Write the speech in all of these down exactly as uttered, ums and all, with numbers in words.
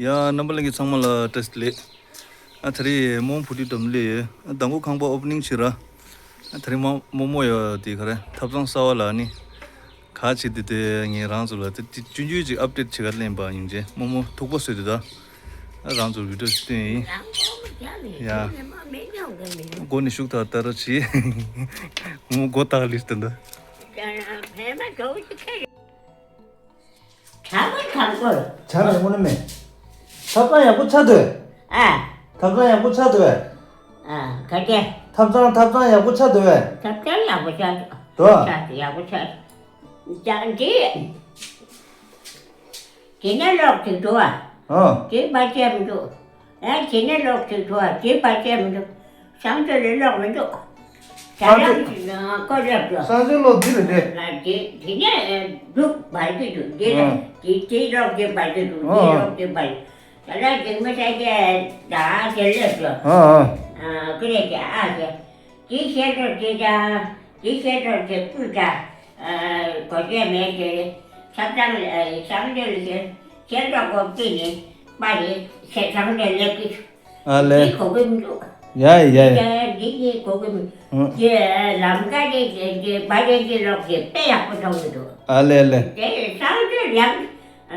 ཡ། རྣམ་པ་ལྷན་རྒྱས་ཚང་མ་ལ་བཀྲ་ཤིས་བདེ་ལེགས། ཨ་ད་རེས་རྨོ་བུ་ཁྲིད་འགྲམ་སླེབས་ཡོད། ཨ་མདང་དགོང་ཁང་པ་ཨོ་པ་ནིང་བྱེད་ར། ཨ་ད་རེས་རྨོ་རྨོ་མོ་ཡོད་དེ་ག་རེ་ཐབ་ཚང་གསར་པ་ལ་ནི། ག་བྱེད་དེ་དེ་ངས་རང་ཚོ་ལ་དེ་དེ་ཆུང་ཆུང་ཅིག་ཨབ་ཌེཊ་བྱེད་ག་ལེན་པ་ཡིན་རྗེས་རྨོ་མོ་ཐུག་པ་བཟོས་དེ་ད། ཨ་རང་ཚོར་བི་ཌིའོ་ཞིག་བཏོན་ཡིན། ཡ། མགོ་ནས་ཤུགས་ཐག་ལྟ་ར་བྱེད། རྨོ་མགོ་ཐག་ལིས་དེ་འདྲ། གྲང་མོ་གྲང་མོ། ཆར་ཡག་པོ་ནི་མེད། ཐབ་ཚང་ཡག་པོ་ཆགས་འདུག་ཨ། ཐབ་ཚང་ཡག་པོ་ཆགས་འདུག་ཨ། ག་དེ། ཐབ་ཚང་ཐབ་ཚང་ཡག་པོ་ཆགས་འདུག་ཐབ་ཚང་ཡག་པོ་ཆགས་འདུག་དོ། ཆགས་འདུག་ཡག་པོ་ཆགས་འདུག་ཀྱང་འདི། དེ་ནས་ལོག་ཅིག་འགྲོ་བ། ཨ། དེ་བར་ཆད་མི་འདུག་ཨ་དེ་ནས་ལོག་ཅིག་འགྲོ་བ་དེ་བར་ཆད་མི་འདུག་སང་སྟོད་ལས་ལོག་མི་འདུག་ད་རང་གི་ཀོ་ལབ་འགྲོ། སང་སྟོད་ལོག་འདི་རེད་དེ། དེ་དེ་ནས་འདུག་བར་གྱི་འདུག་འདི་ལ་ཨ། དེ་དེ་ལོག་དེ་བར་གྱི་འདུག་འདི་ཨ། ལོག་དེ་བར། ད་ལ་འཇིགས་མེད་ས་སྐྱ་ད་དེ་ལས་འགྲོ། ཨ་ཨ། ཨ་ཀི་རེད་དེ་ཨ་དེ། དེ་ཤེས་རོགས་དེ་དང་། དེ་ཤེས་རོགས་དེ་སྤུས་དང་། ཨ་གོ་ཆས་མེད་དེ། ཆབ་ཚང་ལ་ཨ་ཤང་འདྲེ་ལ་ཤེས་ཤེས་རོགས་གོ་པི་ནི་པ་རེད་ཤེས་ཚང་འདྲེ་ལེགས་ཀི། ཨ་ལེ། དེ་གོ་གི་མི་འདུག་ཡ་ཡ་ཡ། དེ་དེ་གོ་གི་མི་ཨ། དེ་ལམ་ཀ་དེ་དེ་དེ་བ་རེད་དེ་ལོག་དེ་དཔེ་ཡག་པོ་མཐོང་གི་འདུག་ཨ་ལེ་ལེ། དེ་ཤང་འདྲེ་ཡག་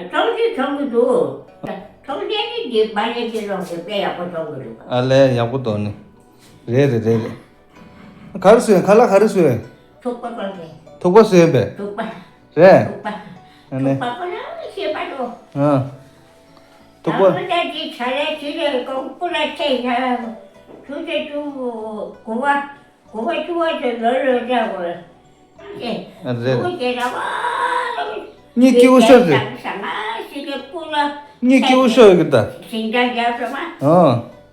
མཐོང་གི་མཐོང་གི་འདུག་མཐོང་དེ་དེ་དེ་བ་རེད་དེ་ལོག་དེ་དཔེ་ཡག་པོ་མཐོང་གི་འདུག་ཨ་ལེ་ཡག་པོ་འདུག་ནི། རེད་རེད་རེད་རེད། ག་རེ་བཟོས་ཡིན། ཁ་ལག་ག་རེ་བཟོས་ཡིན། ཐུག་པ་གོན་ཏེ། ཐུག་པ་བཟོས་ཡིན་པས། ཐུག་པ། རེད། ཐུག་པ། ཨ་ནི། ཐུག་པ་གོན་ལ་ཤེས་པ་འགྲོ། ཨ། ཐུག་པ། ད་ང་ད་ཅི་ཆ་རེ་ཅི་རེ་ཀོང་པུ་ར་ཆེ་ཡ། ཆུ་ཚོད་དྲུག་དགུ་པ་དགུ་པ་བཅུ་པ་ཚོ་ལོ་ལོ་འདྲ་གོ། ཨ་རེད། དགུ་པ་དེ་ར་བ། གཉིད་སྐྱིད་པོ་ཤོར་ཟེར། ས་ས་ང་ཞིག་གི་པུ་ར། གཉིད་སྐྱིད་པོ་ཤོར་ཡོད་གི་ད། ཞིང་ཁ་རྒྱབ་སོང་མ། ཨ།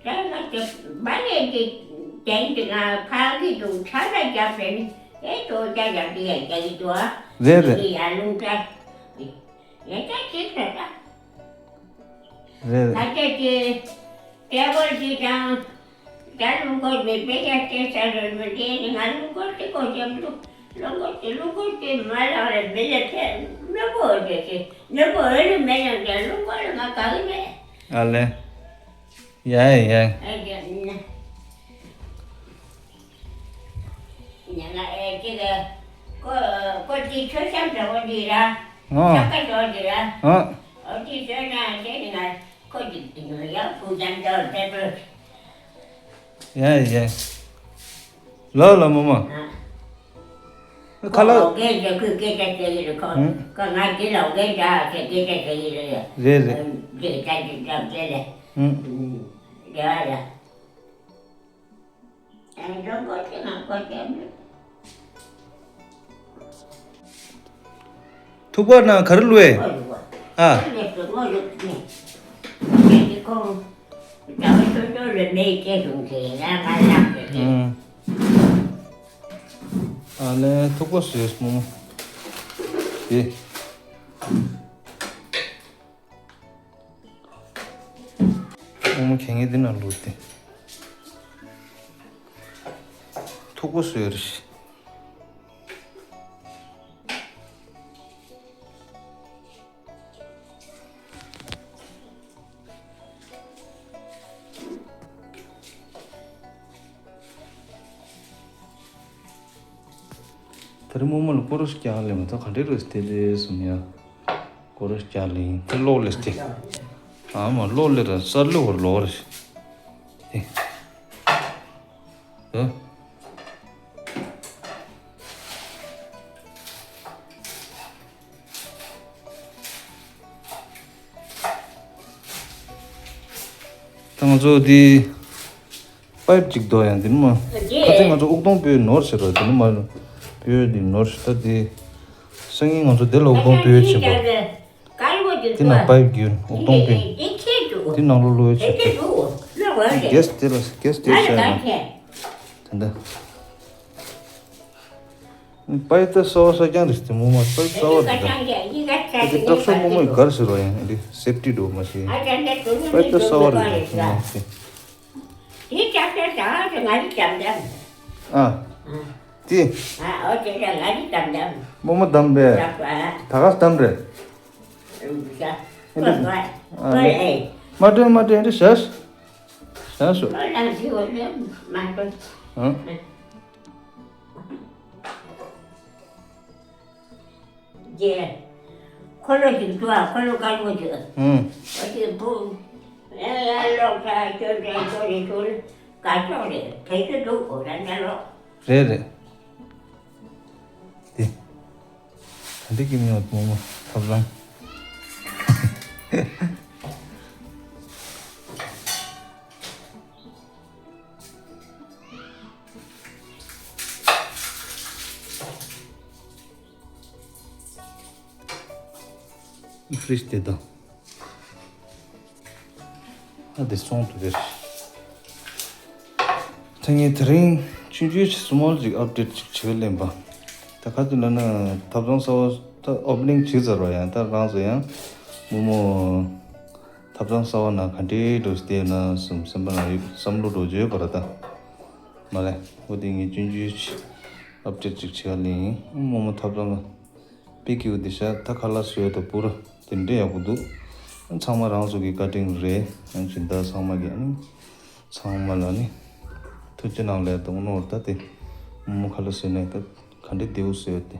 ད་ང་ཚོ་སྦ་ལན་གྱི་དེང་དུ་ང་ཕ་གི་དུ་ཆ་ལ་རྒྱབ་པས་ནི་ཨེ་ཏོ་ཅག་རྒྱབ་དེ་ཡ་རྒྱ་གི་དུ་ཨ། རེད་རེད། དེ་ཡ་ལུང་ཏྲ། ཡ་ཅག་ཅིག་ཏྲ་ཏྲ། རེད་རེད། ད་ཅག་ཅིག་ཏྲ་བོ་ཅིག་དང་། ད་ལུང་སྐོར་མི་དཔེ་ཡ་ཅེ་ས་རེད་མི་དེ་ནི་ང་ལུང་སྐོར་དེ་གོ་ཅམ་དུ། ལུང་སྐོར་དེ་ལུང་སྐོར་དེ་མ་ལག་ལ་མི་ལ་ཁྱེད་ནོར་བུ་འོ་དེ་ཁྱེད་ནོར་བུ་འོ་ལུ་མེད་ཡང་ཀྱང་ལུང་སྐོར་ལ་ང་ག་གི་མེད། ཨ་ལེ། ཡ་ཡ་ཡ། ཨེ་ཀྱང་ན། ཉ་ལ་ཨེ་ཅི་ག་ཀོ་ཀོ་ཅི་ཆོ་ཤམ་འདྲ་བོ་འདི་ར། ཨ། ཤམ་ཀ་འདྲ་བོ་འདི་ར། ཨ། ཨོ་ཅི་ཆོ་ན་ཅེ་ནི་ང་ཀོ་ཅི་ཡ་ཕུ་ཅམ་འདྲ་བོ་འདྲ་བོ། ཡ་ཡ། ལ་ལ་མ་མ། ཨ། ཁ་ལག་ཁོ་ལོག་གན་ཟེར་ཁོས་སྐད་ཆ་བཤད་ཀྱི་རེད་ཁོ། ཧུམ། ཁོ་ང་འདི་ལོག་གན་འདྲ་ཟེར་སྐད་ཆ་བཤད་ཀྱི་རེད། རེད་རེད། འདི་ལྟ་འདི་འདྲ་བྱས་ལས། ཧུམ། རེ་བ་ལ། ཨ་འགྲོ་མགོ་ཅི་ང་ཁོ་བྱས་མི། ཐུག་པ་ན་ག་རེ་བླུགས་ཨེ། ཨ། ཨ། ཨ་ལེ་ཐུག་པ་བཟོས་མོ་མོ། དེ། མོ་མོ་གན་ངའི་འདི་ན་བླུགས་ཏེ། ཐུག་པ་བཟོས་རེད། ད་རེས་རྨོ་མོ་ལ་སྐོར་ར་ཞིག་རྒྱག་ལེ་མ་ཐག་ག་འདྲས་རེད་དེ་ལས་སུམ་ཡ། སྐོར་ར་ཞིག་རྒྱག་ལེ་ཡིན་དེ་ལོག་ལེ་སྟེ། ཨ་མ་ལོག་ལེ་ར་ས་ལེ་བར་ལོག་རེ་ཞིག་དེ། ཨ། ད་ང་ཚོ་འདི་པའིབ་ཅིག་འདུག་ཡང་འདི་ནི་མ། ཁ་ཚིག་ང་ཚོ་དབུགས་གཏོང་སྤོས་ནོར་ཟེར་བ་འདི་ནི་མ། སྤོས་འདི་ནོར་ཟེར་ད་འདི། སང་ཉིན་ང་ཚོ་འདི་ལ་དབུགས་གཏོང་སྤོས་བྱེད་པ། འདི་ན་པའིབ་བརྒྱུད་དབུགས་གཏོང་སྤོས། འདི་ནང་ལོ་ལོ་བྱེད་པ། གེ་སི་དེ་ལ་གེ་སི་དེ་ས་ཡ་ན། དེ་འདྲ། པའི་ཏི་སོ་སོ་ཀྱང་རེད་དེ་མོ་མ་པའི་ཏི་སོ་སོ་རེད་དེ། དེ་དྲག་ཤོས་མོ་མོའི་གར་ཟེར་བ་ཡང་རེད་སེབ་ཏི་འགྲོ་མ་ཤེས། པའི་ཏི་སོ་སོ་རེད་དེ་མོ་མ་ཤེས། དེ་ཅག་ཅག་ཅག་ང་རི་ཅམ་ཅམ། ཨ། དེ། ཨ་ཨོ་ཅག་ཅག་ང་རི་ཅམ་ཅམ། མོ་མོ་དམ་པས། ད་ག་དམ་རེད། ཨ་ལེ། མ་སྤྲད་མ་སྤྲད་འདི་བཞག་བཞག་ཤོག་ཨ། རྗེ། འཁོར་ལོ་ཞིག་བསྡུ་བ། འཁོར་ལོ་དཀར་པོ་ཞིག་ཨུམ། འོ་དེ་བུ། ཨེ་ཡ་ལོག་ས་ཁྱོད་འདྲ་ཁྱོད་རེ་ཁྱོད་རེ་དགའ་ཕྱོགས་རེད། དེ་ཚོ་འདུག་འོ་ད་འདྲ་ལོག་རེད་རེད། དེ། ད་འདི་གི་མི་ཡོད་མོ་མོ་ཐབ་ལང་། ཕི་རིཇ་དེ་དང་། ཨ་དེ་སོང་དུ་བེར། ད་ངས་དེ་རིང་ཆུང་ཆུང་ཞིག་སུ་མོལ་ཅིག་ཨབ་ཌེཊ་ཅིག་བྱེད་ལེན་པ། ད་ག་དུས་ན་ན་ཐབ་ཚང་གསར་བ་ད་ཨོ་པ་ནིང་བྱེད་ཚར་བ་ཡང་ད་རང་ཚོ་ཡང་མོ་མོ། ཐབ་ཚང་གསར་བ་ནང་ག་འདྲའི་འགྲོ་སྟེ་ན་སུམ་སེམས་པ་ནང་ཡོད་བསམ་བློ་འགྲོ་བརྗོད་པ་ར་ད། མ་ལས་འོ་དེ་ངས་ཆུང་ཆུང་ཞིག་ཨབ་ཌེཊ་ཅིག་བྱེད་ལེན་ཡིན། མོ་མོ་ཐབ་ཚང་པི་ཀིའུ་དེ་ཤ་ད་ཁ་ལག་བཟོས་དང་པུ་ར་དེ་འདྲས་ཡག་པོ་འདུག་ཚང་མ་རང་ཚོ་གི་བཀའ་དྲིན་རེད། ཨ་ནི་སྦྱིན་བདག་ཚང་མ་གི་ཨ་ནི་ཚང་མ་ལ་ནི་ཐུགས་རྗེ་གནང་ལས་དང་ནོར་ད་དེ་མོ་ཁ་ལག་བཟོས་ནས་ད་ག་འདྲས་བདེའུ་བཟོས་དེ་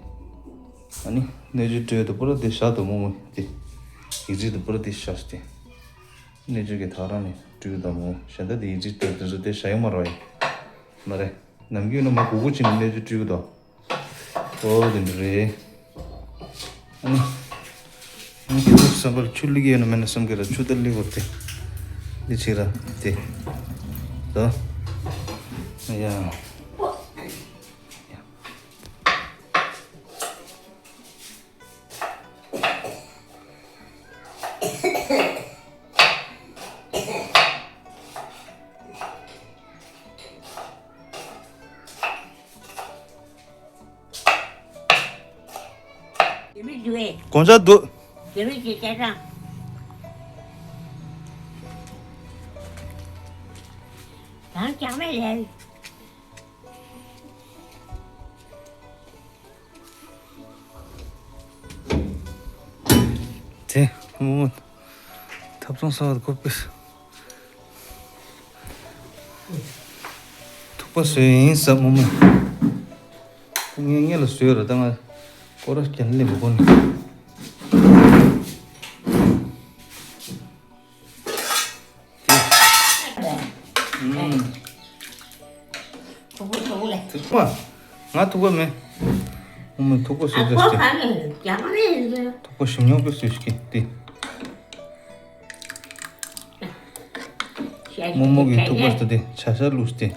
ཨ་ནི་སྣོད་བཅུད་སྤྲོད་དང་པུ་ར་དེ་ཤ་དང་མོ་མོ་དེ་ཡིག་རིགས་དང་པུ་ར་དེ་ཤ་སྟེ་སྣོད་བཅུད་ཀྱི་ཐག་རང་ནས་སྤྲོད་དང་མོ་གཞན་ད་དེ་ཡིག་རིགས་སྤྲོད་དེ་ཚོ་དེ་ཤ་ཡོང་མ་ར་ཡིན་མ་རེད། ནམ་རྒྱུན་ན་མ་གུ་གུ་ཅིག་ནས་གནས་ཚུལ་བཀྲུས་དང་། ཨོ་དེ་འདྲ་རེད། ཨ་ནི། ཨ་ནི་ཁྱེད་ཚོ་བསམ་པར་ཆུ་ལི་གི་ཡོད་ན་མེད་ན་བསམ་གི་ར་ཆུ་ད་ལི་གོ་དེ། འདི་ཆི་ར་དེ། ད། ཡ། དེ་མི་འདུག་ཨེ། དགོང་ཇ་འདུག་དེ་མི་ཅི་བྱས་ཙང་། གང་ཀྱང་མེད་ལས། དེ་མོ་མོ། ཐབ་ཚང་གསར་བ་དགོས་པས། ཐུག་པ་བཟོས་ཡིན་ཟབ་མོ་མོ། ངས་ངས་ལ་བཟོས་ར་ད་ང་སྐོར་ར་རྒྱན་ལེན་མི་དགོས་ནི། ཐུག་པ་ཐུག་པ་ལས། ཐུག་པ། ང་ཐུག་པ་མེད། ཨོ་མ་ཐུག་པ་བཟོས་ཨ་ཁོ་ཟེར་ཏེ། ག་ནས་ཡིན་ཟེར། ཐུག་པ་ཞིམ་ཉོག་པོ་བཟོས་ཤིག་སྟེ། མོག་མོག་གི་ཐུག་པ་ཟེར་ཏེ་ཆ་ཤ་བླུགས་ཏེ།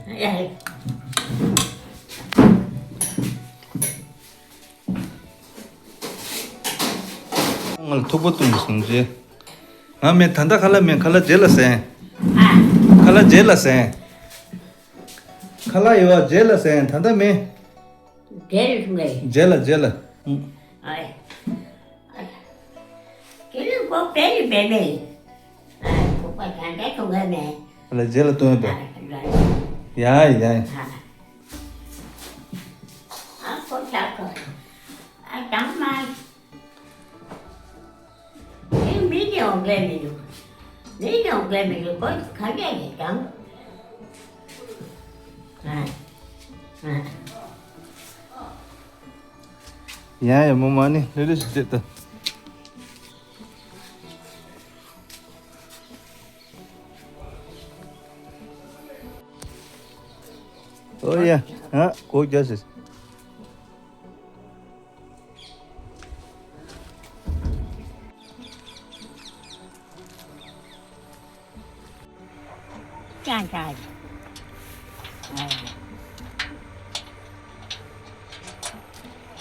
ང་ལ་ཐུག་པ་བཏུང་གི་སོང་རྗེས། ང་མེད་ད་ལྟ་ཁ་ལག་མེད། ཁ་ལག་རྗེས་ལ་ཟན། ཁ་ལག་རྗེས་ལ་ཟན། ཁ་ལག་ཡོད་རྗེས་ལ་ཟན། ད་ལྟ་མེད། རྗེས་ལ་གསུང་གི། རྗེས་ལ་རྗེས་ལ། ཨ་ཡ། དེ་ནི་ཁོ་བེད་ནི་བེད་མེད། ཨ་ཁོ་པ་ད་ལྟ་གསུང་གི་མེད། ལ་རྗེས་ལ་སྟོན་པས། ཡ་ཡ། ཨ་ཁོ་ཆག་གི། ཨ་དང་མ། ཨེ་མི་དེ་འོང་གི་མི་འདུག་མི་དེ་འོང་གི་མི་འདུག་ཁོ་ག་འདྲ་རེད་དང་། ཨ་ཨ། ཡ་ཡ་མོ་མ་ནི་ལེ་ལེ་ཞིག་བྱེད་དང་། ཨོ་ཡ། ཨ་གོ་རྒྱ་ཞིག་ཅང་ཅང་།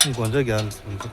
དགོང་ཇ་རྒྱག་ལ་སོང་ཚེ།